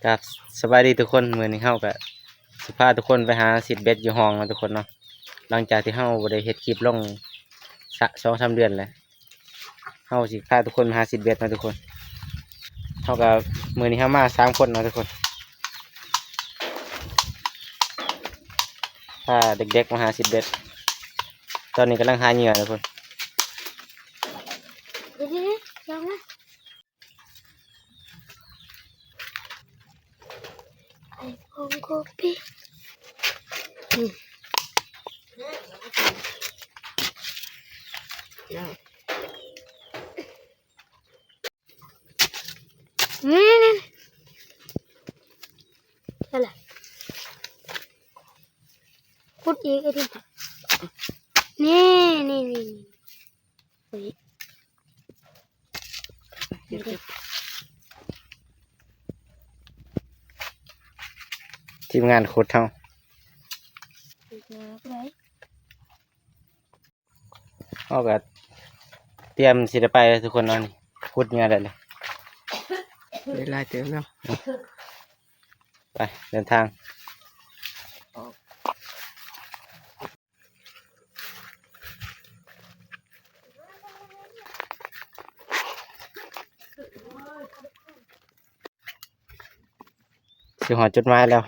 ครับ สบายดีทุกคน มื้อนี้เฮาก็สิพาทุกคนไปหาซิดเบ็ดอยู่ห้องเนาะทุกคนเนาะ หลังจากที่เฮาบ่ได้เฮ็ดคลิปลงสะ สองสามเดือนแล้ว เฮาสิพาทุกคนมาหาซิดเบ็ดเนาะทุกคน เฮาก็ มื้อนี้เฮามาสามคนเนาะทุกคน พาเด็กๆมาหาซิดเบ็ด ตอนนี้กำลังหาเหยื่อทุกคน เดี๋ยวๆๆ ลองนะ ไอ้พงโกปิ อืม นี่ นี่ นี่ นั่นแหละ ขุดอีกไอ้ดิน นี่ นี่ นี่ นี่ เฮ้ย ทีมงานขุดเฮา เฮาก็เตรียมสิได้ไปแล้วทุกคนเนาะ นี่ ขุดเหยื่อได้แล้ว ได้หลายเติบแล้ว ไป เดินทาง สิฮอดจุดหมายแล้ว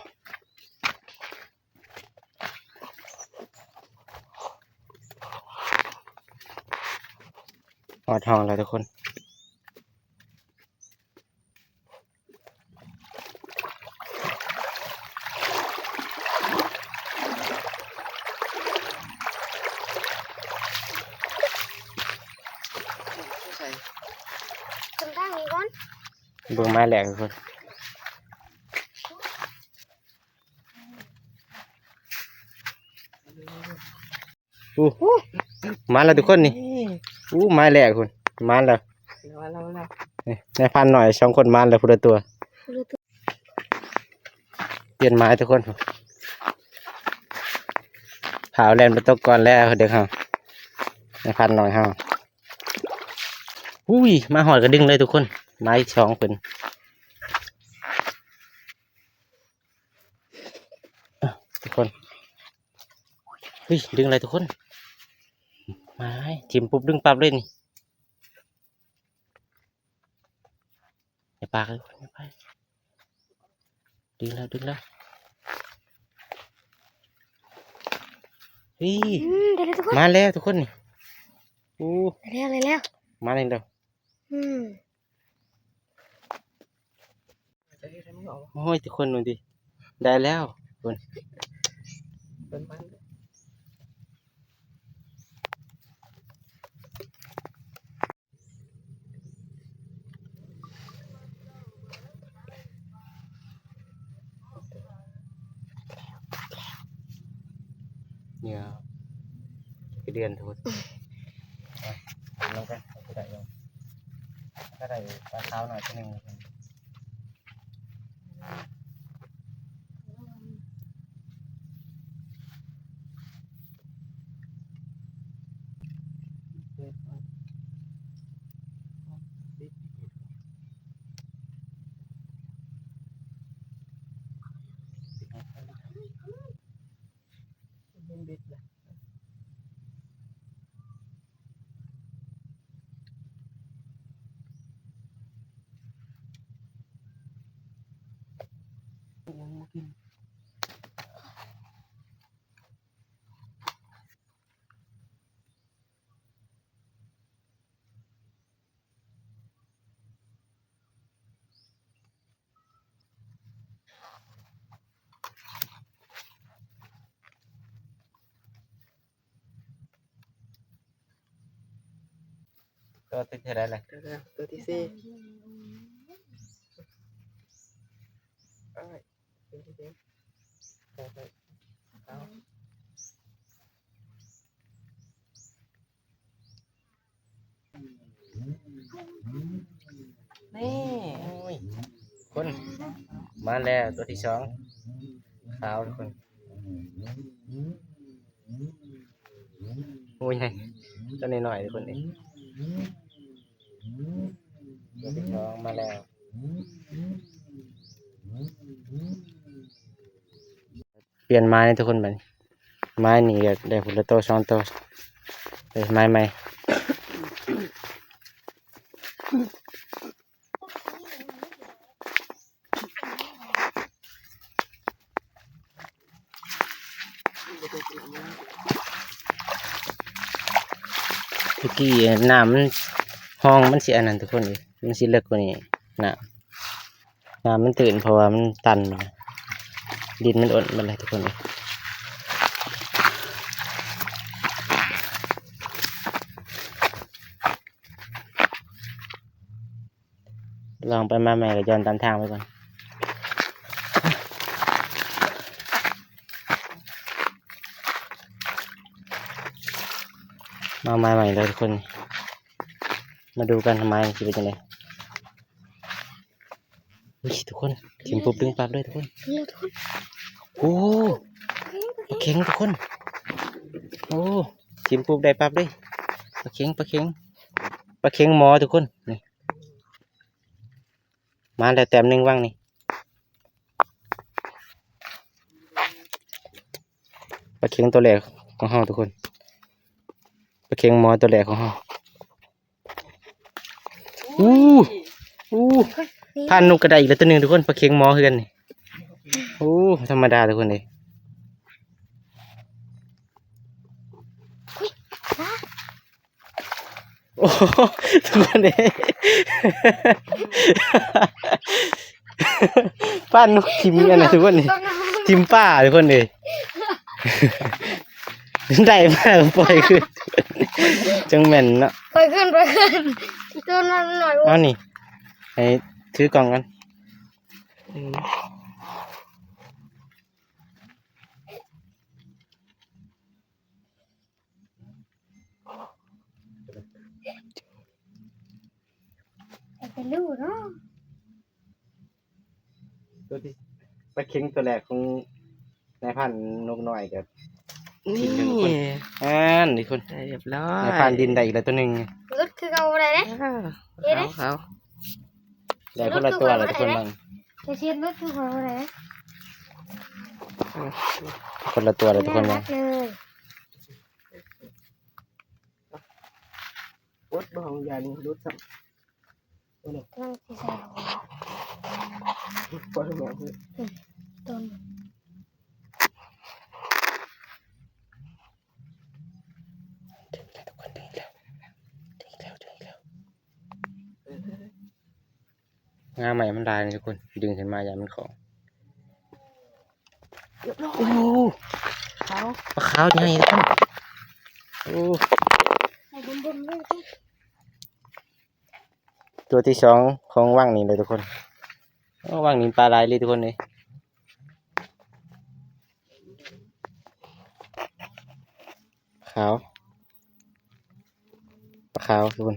ฮอดห้องแล้วทุกคน ขึ้นทางนี้ก่อน เบิ่งไม้แหลกทุกคน อู้ มาแล้วทุกคนนี่ อู้ ไม้แหลกพุ้น มาแล้ว มาแล้ว มาแล้ว นี่ นายพรานน้อยสองคนมาแล้ว พุ้นละตัว พุ้นละตัว เปลี่ยนไม้ทุกคน พาแล่นไปตกก่อนแล้วเด็กเฮา นายพรานน้อยเฮา อุ้ย มาฮอดก็ดึงเลยทุกคน ไม้สองเพิ่น ทุกคน เฮ้ย ดึงอะไรทุกคน มา ทิ่มปุ๊บดึงปั๊บเลยนี่ อย่าปากเลย อย่าปาก ดึงแล้ว ดึงแล้ว เฮ้ย อืม ได้แล้วทุกคน มาแล้วทุกคนนี่ โอ้ ได้แล้ว ได้แล้ว มาแล้ว อืม โอ้ย ทุกคนดูดิ ได้แล้ว เพิ่น เพิ่นมัน เหยื่อ กี่เดือนทุกคน อ่ะ ลงไป เอาไปได้ลง ก็ได้ปลาขาวหน่อยตัวหนึ่ง ตัวที่เท่าไหร่ล่ะ ตัว ตัวที่สี่ เอ้ย ตัวที่สี่ เอา เอา นี่ โอ้ย คน มาแล้วตัวที่สอง ขาวทุกคน โอ้ย ตัวน้อยๆ ทุกคนนี่ ตัวที่สองมาแล้ว ປ່ຽນໄມ້ທຸກຄົນ ບັດນີ້ ໄມ້ນີ້ກໍໄດ້ພຸ້ນລະໂຕສອງໂຕ ໄປໄມ້ໃໝ່. ຕະກີ້ນ້ຳມັນ ຮ່ອງມັນຊິອັນນັ້ນທຸກຄົນເອີຍ ມັນຊິເລິກກວ່ານີ້ ນ້ຳ ນ້ຳມັນຕື້ນ ເພາະວ່າມັນຕັນ ດິນມັນອົນໝົດແລ້ວທຸກຄົນເອີຍ. ລອງໄປມາໃໝ່ກໍຍ້ອນຕາມທາງໄປກ່ອນ ມາໃໝ່ໆເດີທຸກຄົນ ມາດູກັນວ່າໄມ້ຊິເປັນຈັ່ງໃດ. ອຸ້ຍ ທຸກຄົນ ຖິ້ມປຸບດຶງປັບເລີຍທຸກຄົນ ໂອ້ ປາເຂັງທຸກຄົນ ໂອ້ ຖິ້ມປຸບໄດ້ປັບເລີຍ ປາເຂັງ ປາເຂັງ ປາເຂັງໝໍທຸກຄົນ ນີ້ ມາແລ້ວແຕ້ມໜຶ່ງວັງນີ້ ປາເຂັງຕົວແລກຂອງເຮົາທຸກຄົນ ປາເຂັງໝໍຕົວແລກຂອງເຮົາ. ອູ້ ອູ້ ຜ່ານນົກກໍໄດ້ອີກແລ້ວຕົວໜຶ່ງທຸກຄົນ ປາເຂັງໝໍຄືກັນນີ້ ໂອ້ ບໍ່ທຳມະດາທຸກຄົນເອີຍ. ໂອ້ ທຸກຄົນເອີຍ ປານນົກຖິ້ມອັນນັ້ນທຸກຄົນ ຖິ້ມປາທຸກຄົນເອີຍ ໄດ້ມາກໍປ່ອຍຄືນ ຈັ່ງແມ່ນເນາະ ປ່ອຍຄືນ ປ່ອຍຄືນ ຕົວນ້ອຍໆ ເອົານີ້ ໃຫ້ຖືກ້ອງກັນ. ໃຜຈະຮູ້ເນາະ ຕົວທີ່ ປາເຂັງຕົວແລກຂອງນາຍພານນົກນ້ອຍກໍ ນີ້ ອັນນີ້ຄົນ ໄດ້ຮຽບຮ້ອຍ ນາຍພານດິນໄດ້ອີກແລ້ວຕົວໜຶ່ງ ຫຼຸດຄືເກົ່າບໍ່ໄດ້ເດ້ ເອີ ເອົາ ເອົາ ໄດ້ຄົນລະຕົວແລ້ວທຸກຄົນເບິ່ງ ຈະເຊັດຫຼຸດຄືເກົ່າບໍ່ໄດ້ ຄົນລະຕົວແລ້ວທຸກຄົນເບິ່ງ ເລີຍ. ອົດບໍ່ ຂອງຢານີ້ຫຼຸດຊ້ຳ ໂອ້ ນີ້ ກຳລັງຊິໃສ່ລົງ ພໍແລ້ວ ອືມ ຕົ້ນ ເຖິງແລ້ວທຸກຄົນ ເຖິງແລ້ວ ເຖິງແລ້ວ ເຖິງແລ້ວ ເອີ ງາໃໝ່ມັນຫຼາຍນີ້ທຸກຄົນ ດຶງຂຶ້ນມາຢ້ານມັນຂອງ ຮຽບຮ້ອຍ ໂອ້ ຂາວ ປາຂາວໃຫຍ່ທຸກຄົນ ໂອ້ ໃຫ້ເບິ່ງໆເລີຍ ຕົວທີ່ສອງຂອງວັງນີ້ເລີຍທຸກຄົນ ໂອ້ ວັງນີ້ປາຫຼາຍເລີຍທຸກຄົນເອີຍ. ຂາວ ປາຂາວທຸກຄົນ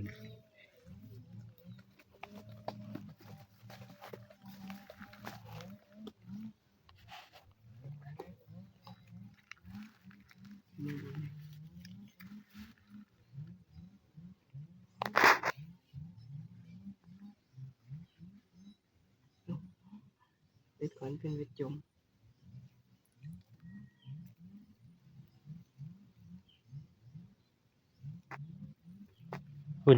ເປັນຂວັນເປັນເວດຈົມ ພຸ້ນ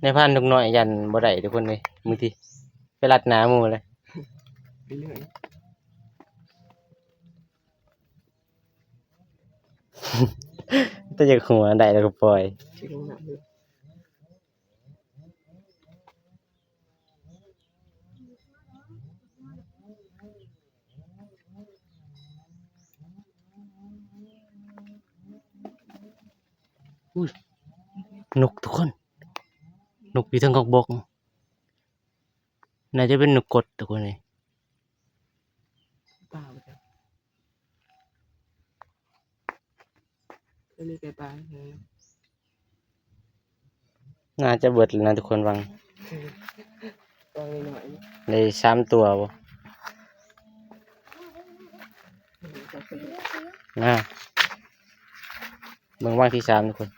ນາຍພານນົກນ້ອຍຢ້ານບໍ່ໄດ້ທຸກຄົນເອີຍ ບາງທີໄປລັດໜ້າໝູ່ເລີຍ ແຕ່ຢາກຫົວ ໄດ້ແລ້ວກໍປ່ອຍ. ອຸ້ຍ ນົກທຸກຄົນ ນົກຢູ່ເທິງກອກບົກ ໜ້າຈະເປັນນົກກົດທຸກຄົນເອີຍ. ອັນນີ້ໄກ່ປ່າ ໜ້າຈະເບິດແລ້ວນະທຸກຄົນ ວັງ ວັງນ້ອຍໆ ໄດ້ສາມຕົວບໍ່ ນະ ເບິ່ງວັງທີສາມທຸກຄົນ.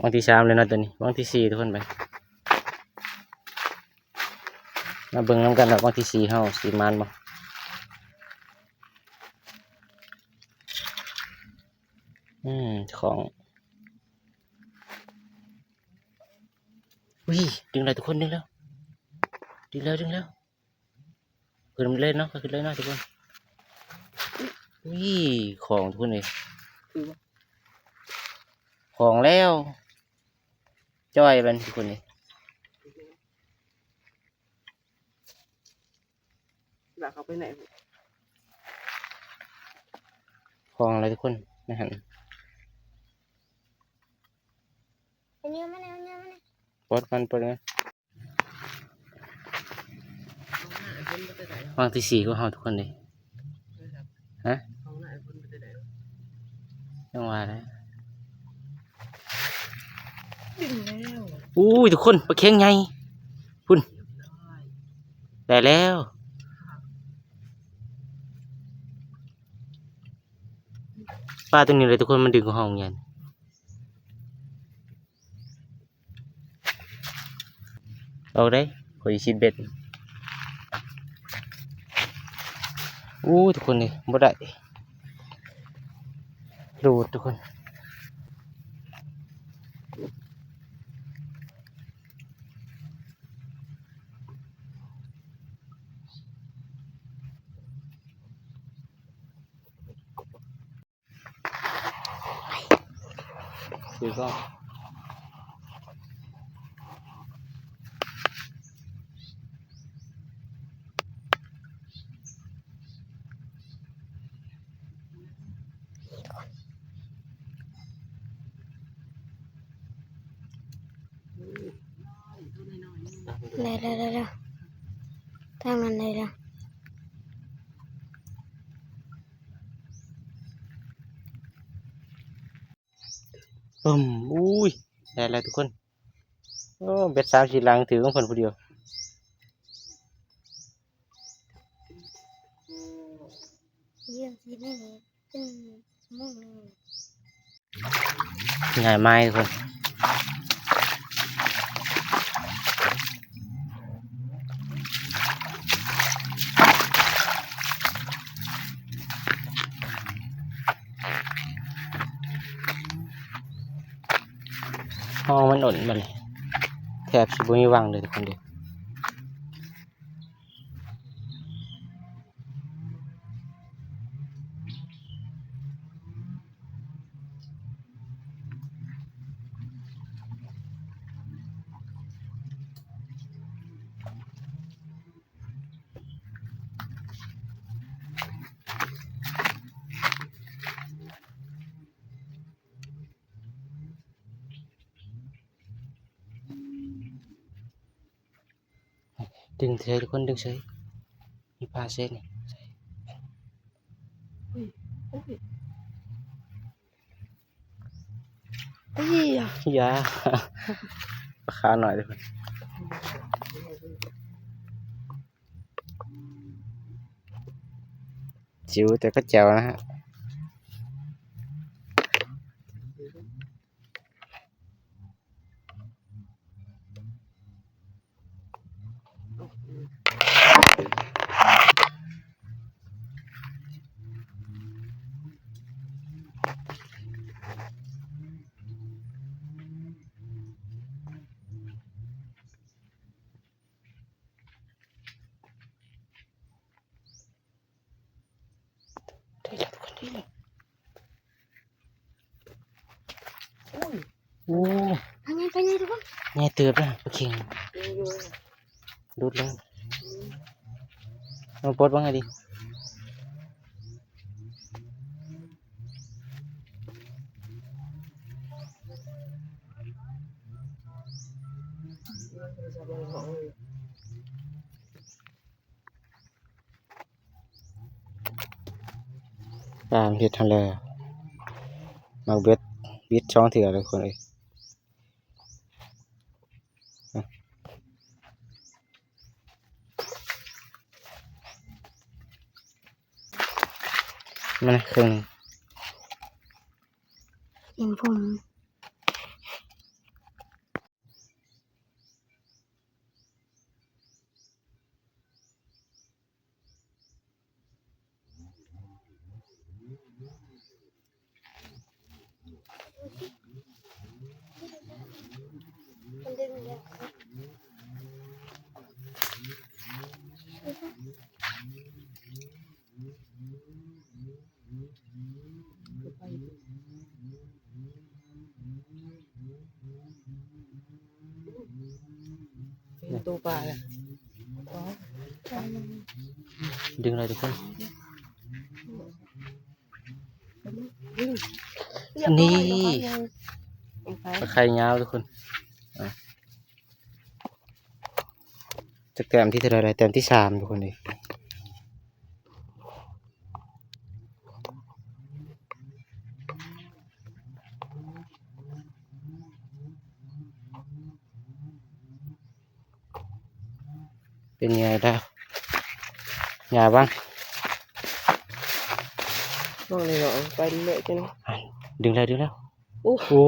ວັງທີສາມແລ້ວເນາະ ຕົວນີ້ ວັງທີສີ່ທຸກຄົນ ໄປ ເ ມາເບິ່ງນຳກັນວ່າວັນທີສີ່ເຮົາຊິໝານບໍ່. ອືມ ຂອງ ອຸ້ຍ ດຶງແລ້ວທຸກຄົນ ດຶງແລ້ວ ດຶງແລ້ວ ດຶງແລ້ວ. ຂຶ້ນເລີຍເນາະ ຂຶ້ນເລີຍເນາະທຸກຄົນ. ອຸ້ຍ ຂອງທຸກຄົນເອີຍ ຂອງແລ້ວ ຈ້ອຍມັນທຸກຄົນເອີຍ. ລາກເຂົາໄປໄຫນ? ຂອງແລ້ວທຸກຄົນ ໃນຫັ້ນ. ເອົາເງິນມາແດ່ ເອົາເງິນມາແດ່. ປອດມັນ ປອດມັນ. ວັນທີສີ່ຂອງເຮົາທຸກຄົນເດ້. ຮະ? ຈັ່ງວ່າແຫຼະ. ອູ້ຍ ທຸກຄົນ ປາເຄັງໃຫຍ່ພຸ້ນ ໄດ້ແລ້ວ. ປາຕົວນີ້ແຫຼະທຸກຄົນ ມັນດຶງເຂົ້າຫ້ອງຮຽນ. ອອກໄດ້ ຂ້ອຍຊິຊິດເບັດ. ໂອ້ ທຸກຄົນເອີຍ ບໍ່ໄດ້ ໂຫຼດທຸກຄົນ. ຖືກ້ອງ ໄດ້ແລ້ວ ໄດ້ແລ້ວ ທາງນັ້ນໄດ້ແລ້ວ. ປຶ້ມ ອູ້ຍ ໄດ້ແລ້ວທຸກຄົນ. ໂອ້ ເບັດສາມສີ່ຫຼັງຖືຂອງເພິ່ນຜູ້ດຽວ. ງ່າຍມາກທຸກຄົນ. ຫ້ອງມັນອົນບັດນີ້ ແທບຊິບໍ່ມີຫວັງເລີຍທຸກຄົນເດີ. ດຶງເທິງທຸກຄົນ ດຶງເທິງ ມີປາເຊັດນີ້. ອຸ້ຍ ອຸ້ຍ ຢາ ປາຂາໜ້ອຍເດີ້ ຈິ້ວແຕ່ກໍແຈ່ວນະ. ໄດ້ແລ້ວທຸກຄົນ ໄດ້ແລ້ວ. ໂອ້ ປາໃຫຍ່ ປາໃຫຍ່ທຸກຄົນ ໃຫຍ່ເຕີບນະ ປາເຄັງ ຫຼຸດແລ້ວ. ເອົາ ປົດເບິ່ງໃຫ້ດີ. ຕາມເຮັດຫັ້ນແຫຼະ ໝາກເບັດ ບິດສອງເທື່ອເລີຍຄົນເອີຍ. ມັນເຄິ່ງ ເຫັນຜົມ. ໂຕປາລະ ດຶງເລີຍທຸກຄົນ. ນີ້ ປາໄຂ່ຍາວທຸກຄົນ. ອ່ະ ຈັກແຕ້ມທີເທົ່າໃດ? ແຕ້ມທີສາມທຸກຄົນເອີຍ. ເປັນຫຍັງແລ້ວ ຫຍ້າບັງ ນ້ອງນີ້ເນາະ ໄປເລື້ອຍໆ ຈັ່ງ ດຶງແລ້ວ ດຶງແລ້ວ. ໂອ້ ໂອ້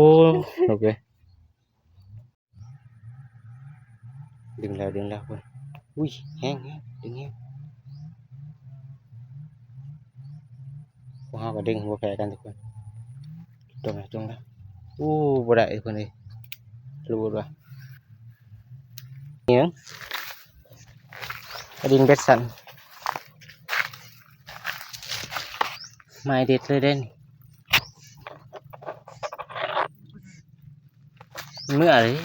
ໂອເຄ ດຶງແລ້ວ ດຶງແລ້ວພຸ້ນ. ອຸ້ຍ ແຮງ ແຮງ ດຶງແຮງ. ພວກເຮົາກໍດຶງບໍ່ແພ້ກັນທຸກຄົນ. ຕົງແລ້ວ ຕົງແລ້ວ. ໂອ້ ບໍ່ໄດ້ທຸກຄົນເອີຍ ຫຼຸດວ່ະ. ຫຍັງ? ປາດິນເບັດສັນ ໝາຍເດັດເລີຍເດ້ນີ້. ເມື່ອເລີຍ.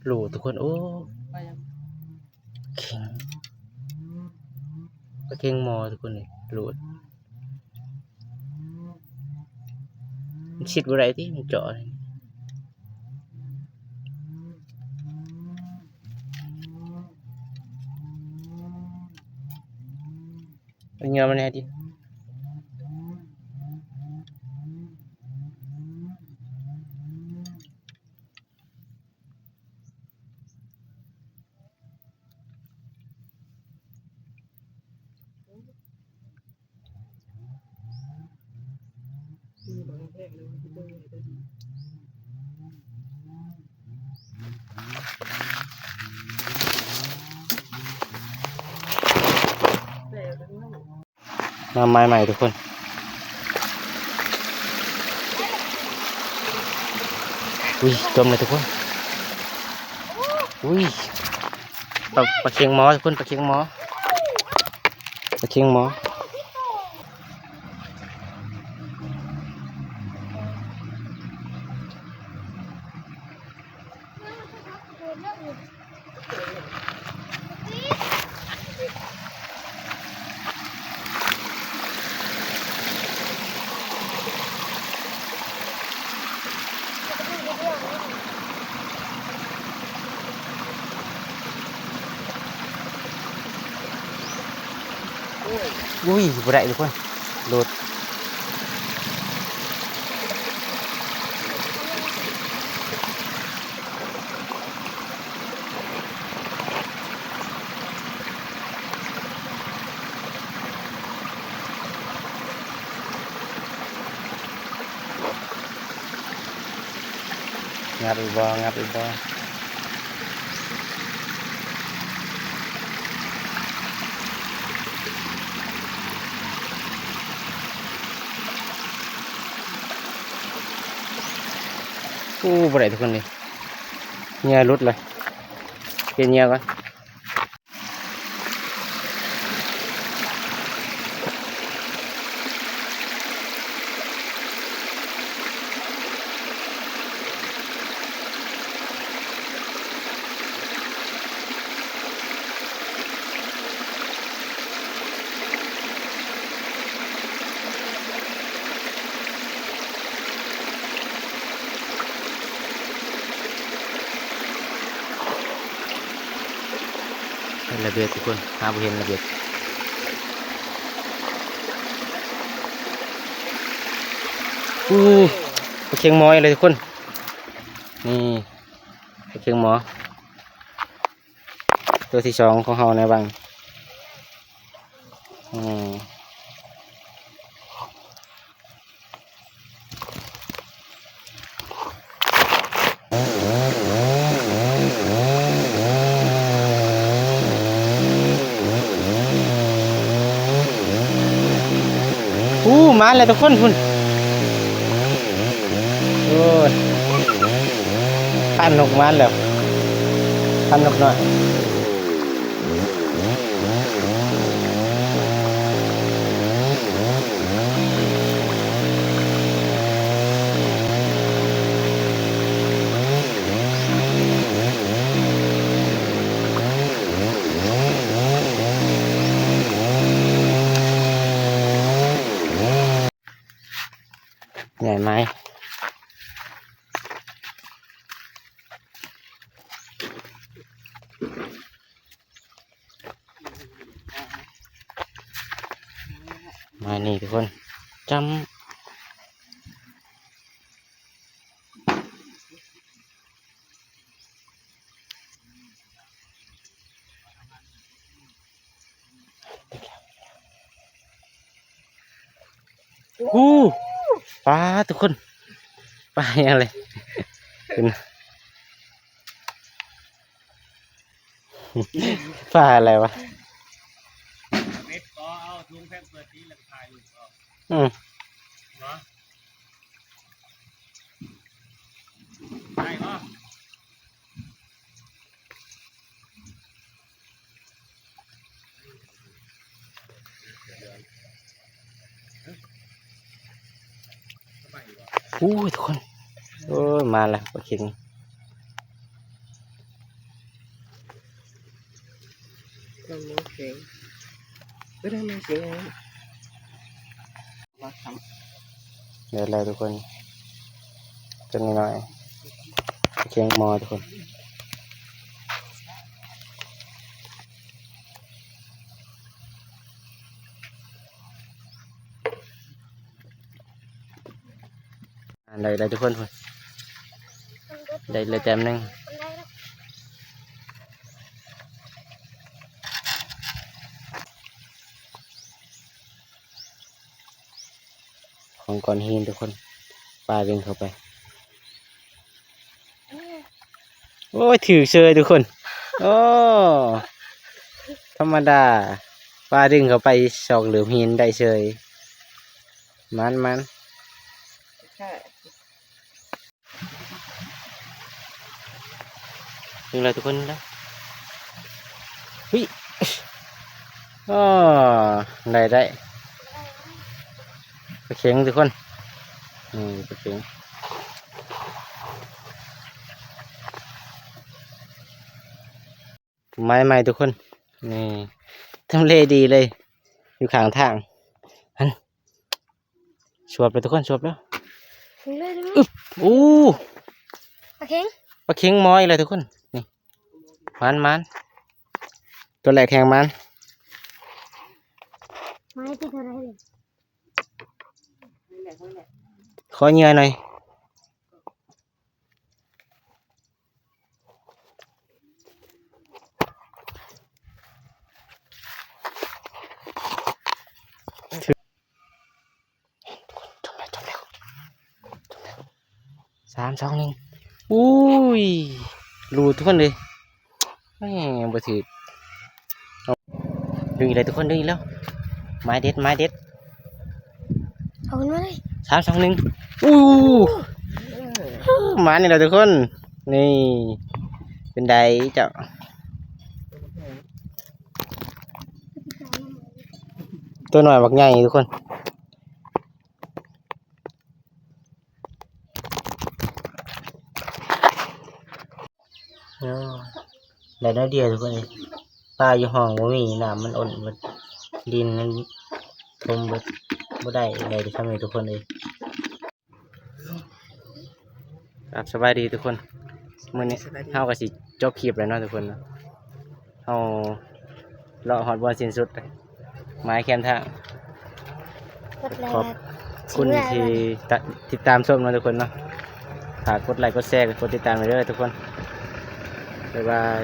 ໂຫຼດທຸກຄົນ ໂອ້ ເຂັງ ປາເຂັງໝໍທຸກຄົນ ນີ້ໂຫຼດ. ມັນຊິດບໍ່ໄດ້ຕິ ມັນເຈາະ. ເອົາເຫຍື່ອມາແດ່ຕິ. ມາໄມ້ໃໝ່ທຸກຄົນ. ອຸ້ຍ ຕົມເລີຍທຸກຄົນ. ອຸ້ຍ ປາ ປາເຂັງໝໍທຸກຄົນ ປາເຂັງໝໍ ປາເຂັງໝໍ. ອຸ້ຍ ບໍ່ໄດ້ທຸກຄົນ ໂດດ. ງັບອີກບໍ່? ງັບອີກບໍ່? ໂອ້ ບໍ່ໄດ້ທຸກຄົນເອີຍ ເຫຍື່ອຫຼຸດເລີຍ. ປ່ຽນເຫຍື່ອກ່ອນ. ເຫັນລະເບັດທຸກຄົນ ຫາບໍ່ເຫັນລະເບັດ. ອູ້ ປາເຂັງໝໍອີກແລ້ວທຸກຄົນ ນີ້ ປາເຂັງໝໍ. ຕົວທີສອງຂອງເຮົາໃນວັງ. ອືມ. ໂອ້ ມາແລ້ວທຸກຄົນ ພຸ້ນ. ໂອ້ຍ ພັນນົກມາແລ້ວ ພັນນົກນ້ອຍ. ໃຫຍ່ໄໝ? ມານີ້ທຸກຄົນ ຈ້ຳ. ໂອ້ ປາທຸກຄົນ ປາຫຍັງເລີຍ ເປັນ ປາອະໄລວະ? ເມັດກໍເອົາຖົງແພມເພີດນີ້ແລ້ວກໍຖ່າຍຮູບອອກ. ອືມ ເນາະ ໄດ້ບໍ່? ໂອ້ຍ ທຸກຄົນ ໂອ້ຍ ມາແລ້ວປາເຂັງ ປາເຂັງ ເອີ ໄດ້ມາເຂັງແລ້ວ. ມາທຳ ໄດ້ແລ້ວທຸກຄົນ ຕົວນ້ອຍໆ ເຂັງມໍທຸກຄົນ ໄດ້ແລ້ວທຸກຄົນ ໄດ້ແລ້ວແຕ້ມໜຶ່ງ. ຂອງກ້ອນຫີນທຸກຄົນ ປາດຶງເຂົ້າໄປ ໂອ້ຍ ຖືກເຊີຍທຸກຄົນ ໂອ້ ທຳມະດາ ປາດຶງເຂົ້າໄປຊອກເຫຼືອຫີນໄດ້ເຊີຍ ໝານໆ. ນີ້ແຫຼະທຸກຄົນ ນີ້ແຫຼະ ຫຸ້ຍ ອໍ ໄດ້ ໄດ້ ປາເຂັງທຸກຄົນ ນີ້ປາເຂັງ ໄມ້ໃໝ່ທຸກຄົນ ນີ້ ທຳເລດີເລີຍ ຢູ່ຂ້າງທາງ ຫັ້ນ. ສວບເລີຍທຸກຄົນ ສວບແລ້ວ ເອົາເລີຍ ອຶບ ໂອ້ ປາເຂັງ ປາເຂັງມອຍເລີຍທຸກຄົນ ນີ້ ໝານໆ ຕົວແລກແຮງໝານ ໝາຍຕິດເທົ່າໃດເລີຍ ຂໍເຫຍື່ອໜ່ອຍ. ຈົມແລ້ວ ຈົມແລ້ວ ຈົມແລ້ວ ສາມ ສອງ ໜຶ່ງ ອຸ້ຍ ຫຼຸດທຸກຄົນເລີຍ ແໝ່ ບໍ່ຖືກ ເອົາ ດຶງອີກແລ້ວທຸກຄົນ ດຶງອີກແລ້ວ ໝາຍເດັດ ໝາຍເດັດ ເອົາຂຶ້ນມາເລີຍ ສາມ ສອງ ໜຶ່ງ ອູ້ ມານີ້ແຫຼະທຸກຄົນ ນີ້ ເປັນໃດເຈົ້າ ຕົວນ້ອຍບັກໃຫຍ່ທຸກຄົນ. ໂອ້ ໄດ້ໜ້ອຍດຽວທຸກຄົນເອີຍ ປາຢູ່ຫ້ອງບໍ່ມີ ນ້ຳມັນອົນເບິດ ດິນມັນຖົມເບິດ ບໍ່ໄດ້ ໄດ້ແຕ່ຊ່ຳນີ້ທຸກຄົນເອີຍ. ຄັບ ສະບາຍດີທຸກຄົນ ມື້ນີ້ ສະບາຍດີ ເຮົາກໍຊິຈົບຄລິບແລ້ວເນາະທຸກຄົນເນາະ ເຮົາເລາະຮອດບ່ອນສິ້ນສຸດ ໝາຍແຄມທາງ ກົດໄລ ຂອບຄຸນທີ່ຕິດຕາມຊົມເນາະທຸກຄົນເນາະ ຝາກກົດໄລ ກົດແຊ ກົດຕິດຕາມໄວ້ເດີທຸກຄົນ ບາຍບາຍ.